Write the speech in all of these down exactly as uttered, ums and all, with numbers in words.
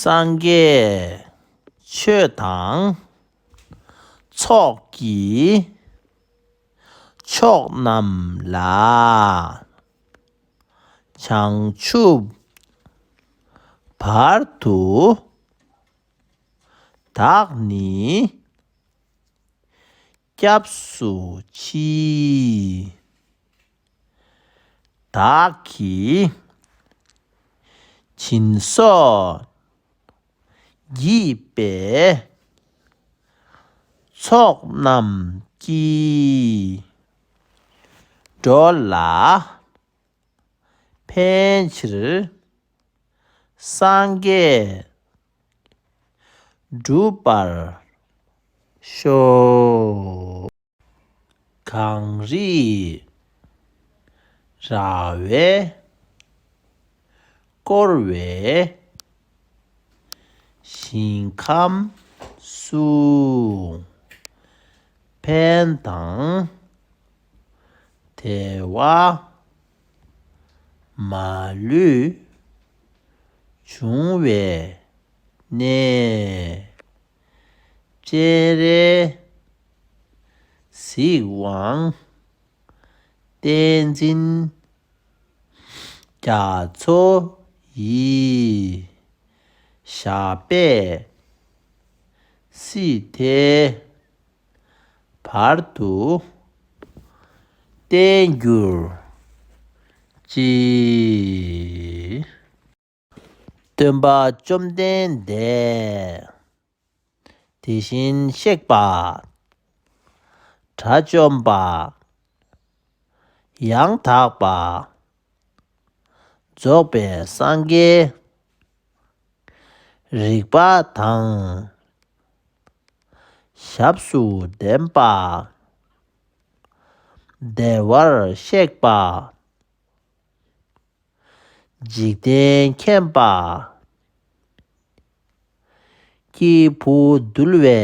སངས་རྒྱས་ཆོས་དང་ཚོགས་ཀྱི་མཆོག་རྣམས་ལ། བྱང་ཆུབ་བར་དུ་བདག་ནི་སྐྱབས་སུ་མཆི། བདག་གིས་སྦྱིན་སོགས་བགྱིས་པའི་ཚོགས་རྣམས་ཀྱིས། འགྲོ་ལ་ཕན་ཕྱིར་སངས་རྒྱས་འགྲུབ་པར་ཤོག། གངས་རིའི་ར་བས་བསྐོར་བའི་ཞིང་ཁམས་སུ། ཕན་དང་བདེ་བ་མ་ལུས་འབྱུང་བའི་གནས། སྤྱན་རས་གཟིགས་དབང་བསྟན་འཛིན་རྒྱ་མཚོ་ཡི། ཞབས་པད་སྲིད་མཐའི་བར་དུ་བརྟན་གྱུར་ཅིག། སྟོན་པ་བཅོམ་ལྡན་འདས། དེ་བཞིན་གཤེགས་པ། དགྲ་བཅོམ་པ། ཡང་དག་པ། རྫོགས་པའི་སངས་རྒྱས། རིག་པ་དང་། ཞབས་སུ་ལྡན་པ། བདེ་བར་གཤེགས་པ། འཇིག་རྟེན་མཁྱེན་པ། སྐྱེས་བུ་འདུལ་བའི་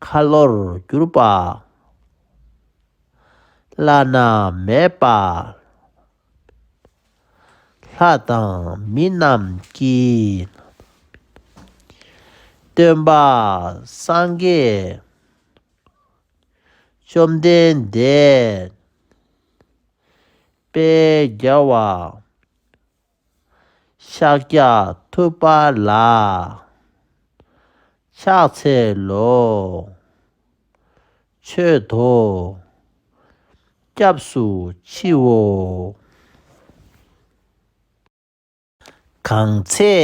ཁ་ལོར་གྱུར་པ། བླ་ན་མེད་པ། ལྷ་དང་མི་རྣམས་ཀྱི། སྟོན་པ་སངས་རྒྱས་བཅོམ་ལྡན་འདས། དཔལ་རྒྱལ་བ་ཤཱཀྱ་ཐུབ་པ་ལ་ཕྱག་འཚལ་ལོ། མཆོད་དོ། སྐྱབས་སུ་མཆིའོ། གང་ཚེ་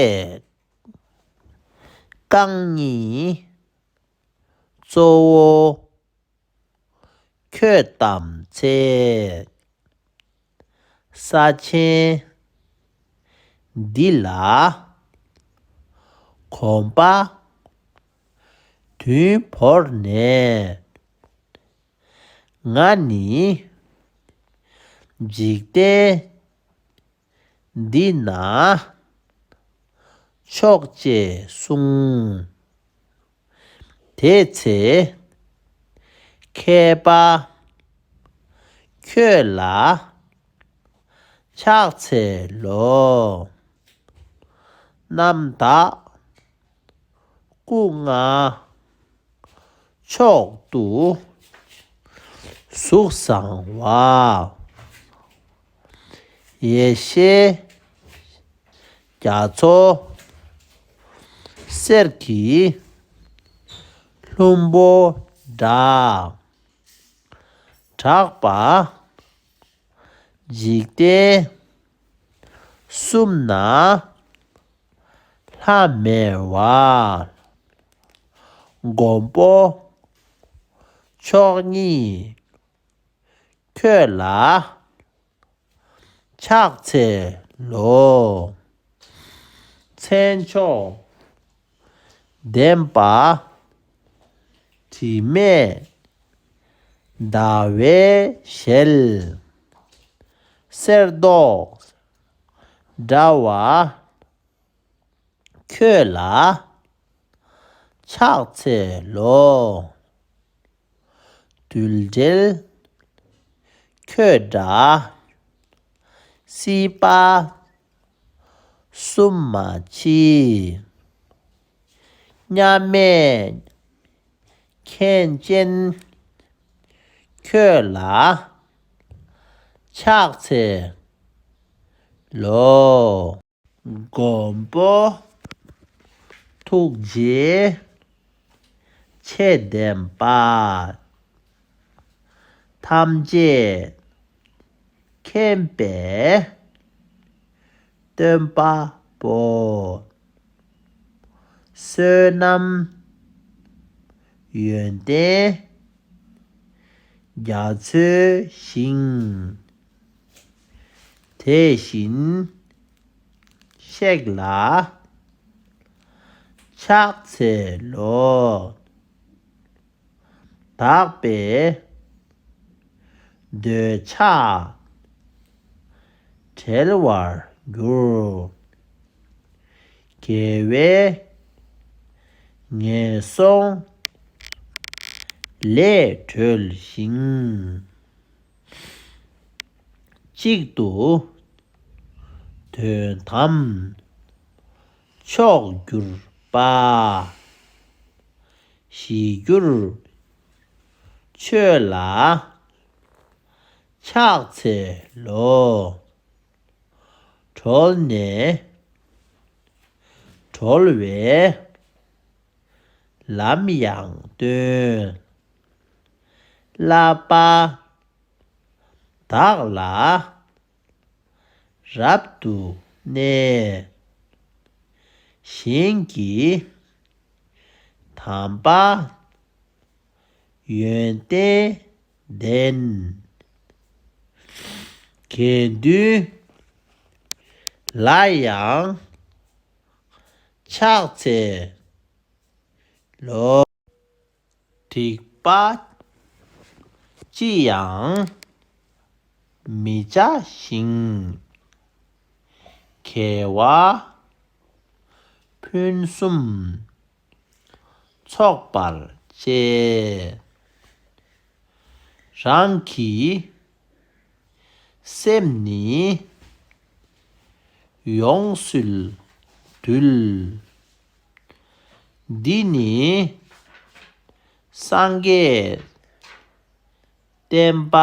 རྐང་གཉིས་གཙོ་བོ་ཁྱོད་བལྟམས་ཚེ། ས་ཆེན་འདི་ལ་གོམ་པ་བདུན་བོར་ནས། ང་ནི་འཇིག་རྟེན་འདི་ན་མཆོག་ཅེས་གསུངས། དེ་ཚེ་མཁས་པ་ཁྱོད་ལ་ཕྱག་འཚལ་ལོ། རྣམ་དག་སྐུ་ལྔ་མཆོག་ཏུ་གཟུགས་བཟང་བ། ཡེ་ཤེས་རྒྱ་མཚོ་གསེར་གྱི་ལྷུན་པོ་འདྲ། གྲགས་པ་འཇིག་རྟེན་གསུམ་ན་ལྷ་མེད་པ། མགོན་པོ་མཆོག་གཉིས་ཁྱོད་ལ་ཕྱག་འཚལ་ལོ། མཚན་མཆོག་ལྡན་པ་དྲི་མེད་ཟླ་བའི་ཞལ། གསེར་མདོག་འདྲ་བ་ཁྱོད་ལ་ཕྱག་འཚལ་ལོ། རྡུལ་བྲལ་ཁྱོད་འདྲ་སྲིད་པ་གསུམ་ བསུ་མ་མཆིས། མཉམ་མེད་མཁན་ཆེན་ཁྱོད་ལ་ཕྱག་འཚལ་ལོ། མགོན་པོ་ཐུགས་རྗེ་ཆེ་ལྡན་པ། ཐམས་ཅད་མཁྱེན་པའི་སྟོན་པ་པོ། བསོད་ནམས་ཡོན་ཏན་རྒྱ་མཚོའི་ཞིང་། དེ་བཞིན་གཤེགས་ལ་ཕྱག་འཚལ་ལོ། དག་པའི་འདོད་ཆགས་བྲལ་བར་འགྱུར། དགེ་བའི་ངན་སོང་ལས་གྲོལ་ཞིང་། གཅིག་ཏུ་དོན་དམ་མཆོག་གྱུར་པ། ཞི་གྱུར་ཆོས་ལ་ཕྱག་འཚལ་ལོ། གྲོལ་ནས་གྲོལ་བའི་ལམ་ཡང་སྟོན། བསླབ་པ་དག་ལ་རབ་ཏུ་གནས། གཞན་གྱི་དམ་པ་ཡོན་ཏན་ལྡན། དགེ་འདུན་ལ་ཡང་ཕྱག་འཚལ་ལོ། སྡིག་པ་ཅི་ཡང་མི་བྱ་ཞིང་། དགེ་བ་ཕུན་སུམ་ཚོགས་པར་བྱེད། རང་གི་སེམས་ནི་ཡོངས་སུ་འདུལ། འདི་ནི་སངས་རྒྱས་བསྟན་པ་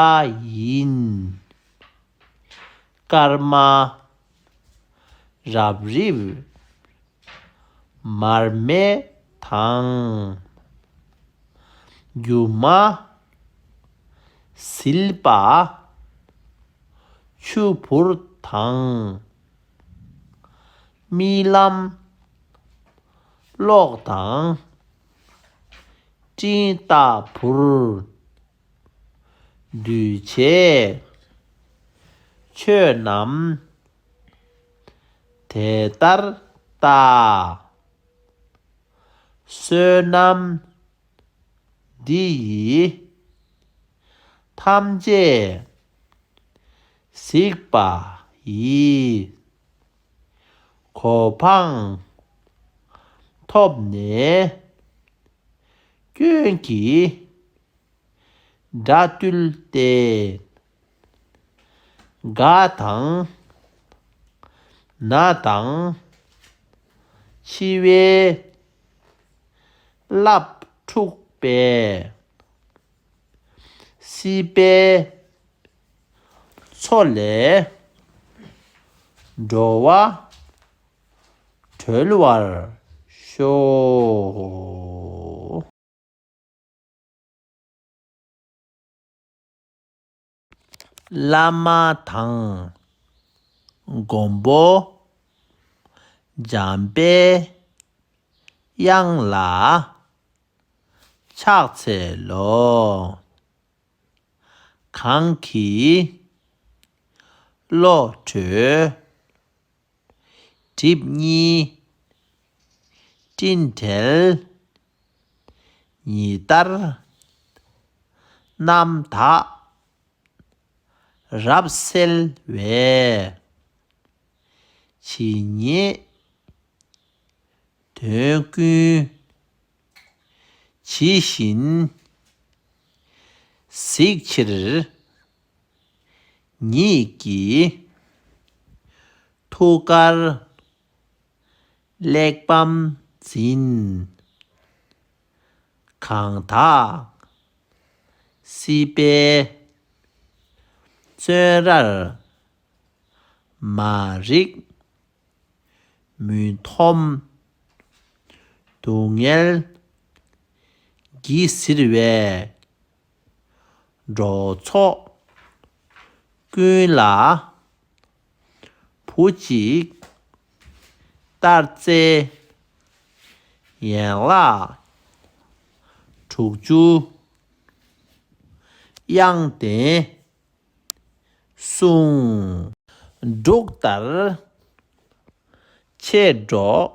ཡིན། སྐར་མ་རབ་རིབ་མར་མེ་དང་། སྒྱུ་མ་ཟིལ་པ་ཆུ་བུར་དང་། རྨི་ལམ་གློག་དང་སྤྲིན་ལྟ་བུར། འདུས་བྱས་ཆོས་རྣམས་དེ་ལྟར་བལྟ། བསོད་ནམས་འདི་ཡིས་ཐམས་ཅད་གཟིགས་པ་ཡི། གོ་འཕང་ཐོབ་ནས་སྐྱོན་གྱི་དགྲ་བཏུལ་ཏེ། རྒ་དང་ན་དང་འཆི་བའི་རླབས་འཁྲུགས་པའི། སྲིད་པའི་མཚོ་ལས་འགྲོ་བ་སྒྲོལ་བར་ཤོག། བླ་མ་དང་མགོན་པོ་འཇམ་པའི་དབྱངས་ལ་ཕྱག་འཚལ་ལོ། གང་གིས་བློ་གྲོས་སྒྲིབ་གཉིས་སྤྲིན་བྲལ་ཉི་ལྟར་རྣམ་དག་རབ་གསལ་བས། ཇི་སྙེད་དོན་ཀུན་ཇི་བཞིན་གཟིགས་ཕྱིར། ཉིད་ཀྱི་ཐུགས་ཀར་ གླེགས་བམ་འཛིན། གང་དག་སྲིད་པའི་བཙོན་རར་མ་རིག་མུན་འཐོམས་སྡུག་བསྔལ་གྱིས་གཟིར་བའི་འགྲོ་ཚོགས་ཀུན་ལ་བུ་གཅིག་ལྟར་བརྩེ། ཡན་ལག་དྲུག་ཅུ་དབྱངས་ལྡན་གསུང་། འབྲུག་ལྟར་ཆེར་སྒྲོག་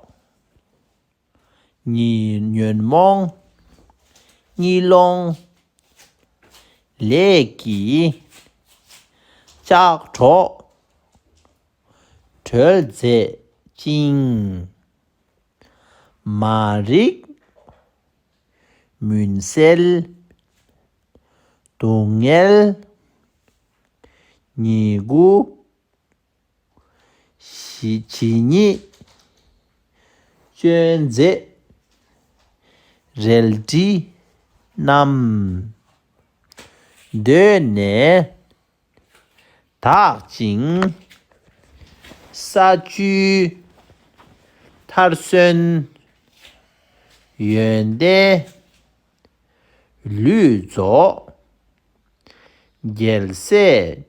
ཉི་ཉོན་མོངས་གཉིད་སློང་ལས་ཀྱི་ལྕགས་སྒྲོག་གྲོལ་མཛད་ཅིང་། མ་རིག་མུན་སེལ་སྡུག་བསྔལ་ཉེ་དགུ་ཞི་ཇི་སྙེད་སྤྱོད་མཛད་རལ་གྲི་བསྣམས། གདོད་ནས་དག་ཅིང་ས་བཅུའི་མཐར་སོན་ཡོན་ཏན་ལུས་རྫོགས་རྒྱལ་སྲས་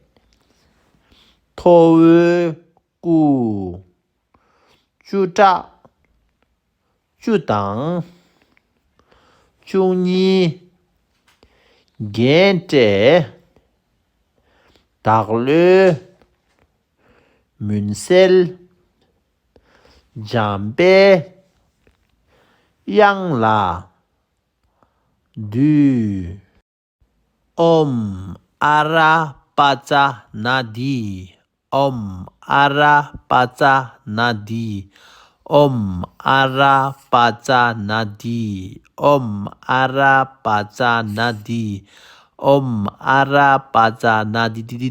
ཐོ་འོད་སྐུ། བཅུ་ཕྲག་བཅུ་དང་བཅུ་གཉིས་རྒྱན་སྤྲས། བདག་བློའི་མུན་སེལ་འཇམ་པའི་དབྱངས་ལ་འདུད། ཨོཾ་ཨ་ར་པ་ཙ་ན་དྷཱིཿ། ཨོཾ་ཨ་ར་པ་ཙ་ན་དྷཱིཿ། ཨོཾ་ཨ་ར་པ་ཙ་ན་དྷཱིཿ། ཨོཾ་ཨ་ར་པ་ཙ་ན་དྷཱིཿ། ཨོཾ་ཨ་ར་པ་ཙ་ན་དྷཱིཿ།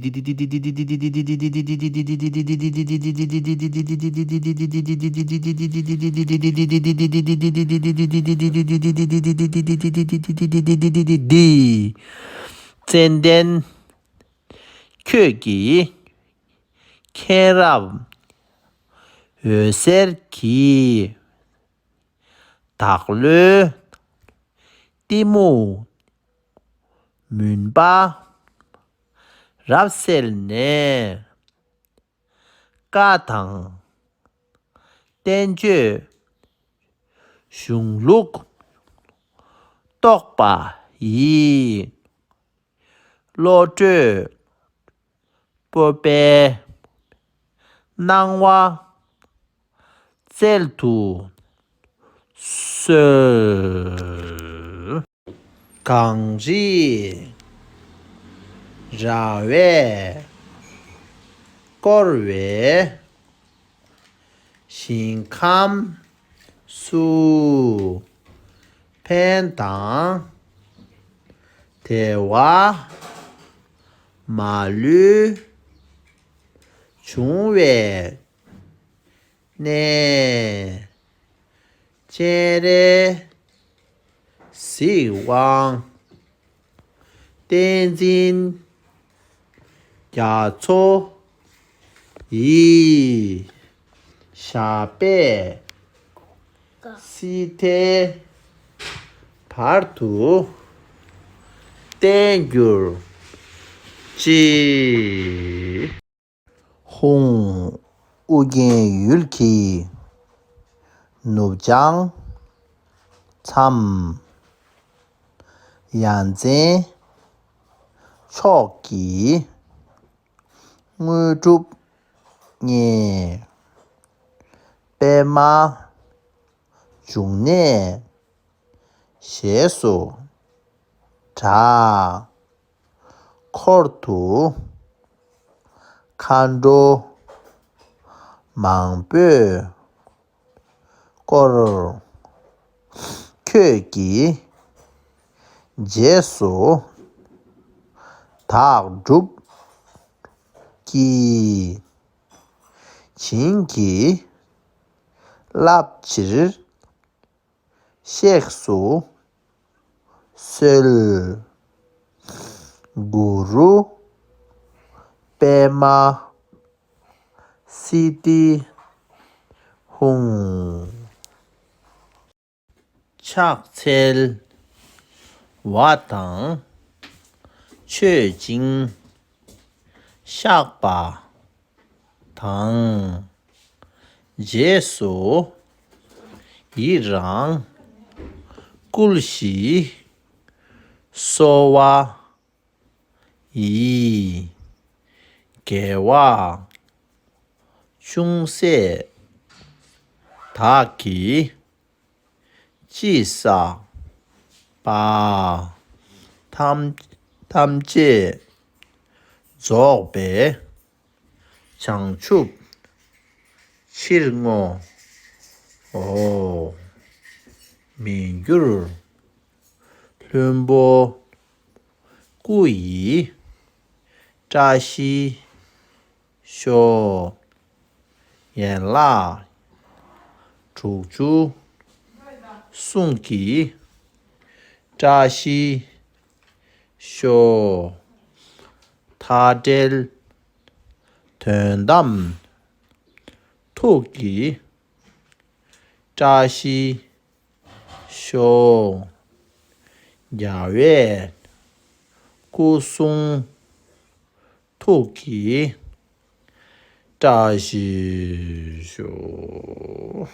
ཙནྡན་ཁྱོད་ཀྱི་མཁྱེན་རབ་འོད་ཟེར་གྱིས། བདག་བློའི་གཏི་མུག་མུན་པ་རབ་བསལ་ནས། བཀའ་དང་བསྟན་བཅོས་གཞུང་ལུགས་རྟོགས་པ་ཡི། བློ་གྲོས་སྤོབས་པའི་སྣང་བ་སྩལ་དུ་གསོལ། གངས་རི་ར་བས་བསྐོར་བའི་ཞིང་ཁམས་སུ། ཕན་དང་བདེ་བ་མ་ལུས་འབྱུང་བའི་གནས། སྤྱན་རས་གཟིགས་དབང་བསྟན་འཛིན་རྒྱ་མཚོ་ཡི་ཞབས་པད་སྲིད་མཐའི་བར་དུ་བརྟན་གྱུར་ཅིག། ཧཱུྃ། ཨོ་རྒྱན་ཡུལ་གྱི་ནུབ་བྱང་མཚམས། ཡ་མཚན་མཆོག་གི་དངོས་གྲུབ་བརྙེས། པདྨ་འབྱུང་གནས་ཞེས་སུ་གྲགས། འཁོར་དུ་མཁའ་འགྲོ་མང་པོས་བསྐོར། ཁྱོད་ཀྱི་རྗེས་སུ་བདག་སྒྲུབ་ཀྱིས། བྱིན་གྱིས་ བསླབ་ཕྱིར་གཤེགས་སུ་གསོལ། གུ་རུ་པདྨ་སིདྡྷི་ཧཱུྃ། ཕྱག་འཚལ་བ་དང་མཆོད་ཅིང་བཤགས་པ་དང་། རྗེས་སུ་ཡི་རང་བསྐུལ་ཞིང་གསོལ་བ་ཡི། དགེ་བ་ཅུང་ཟད་བདག་གིས་ཅི་བསགས་པ། ཐམས་ཐམས་ཅད་རྫོགས་པའི་བྱང་ཆུབ་ཕྱིར་བསྔོ། མི་འགྱུར་ལྷུན་པོ་སྐུ་ཡི་བཀྲ་ཤིས་ཤོག། ཡན་ལག་དྲུག་ཅུ་གསུང་གི་བཀྲ་ཤིས་ཤོག། མཐའ་བྲལ་དོན་དམ་ཐུགས་ཀྱི་བཀྲ་ཤིས་ཤོག། རྒྱལ་བའི་སྐུ་གསུང་ཐུགས་ཀྱི་བཀྲ་ཤིས་ཤོག།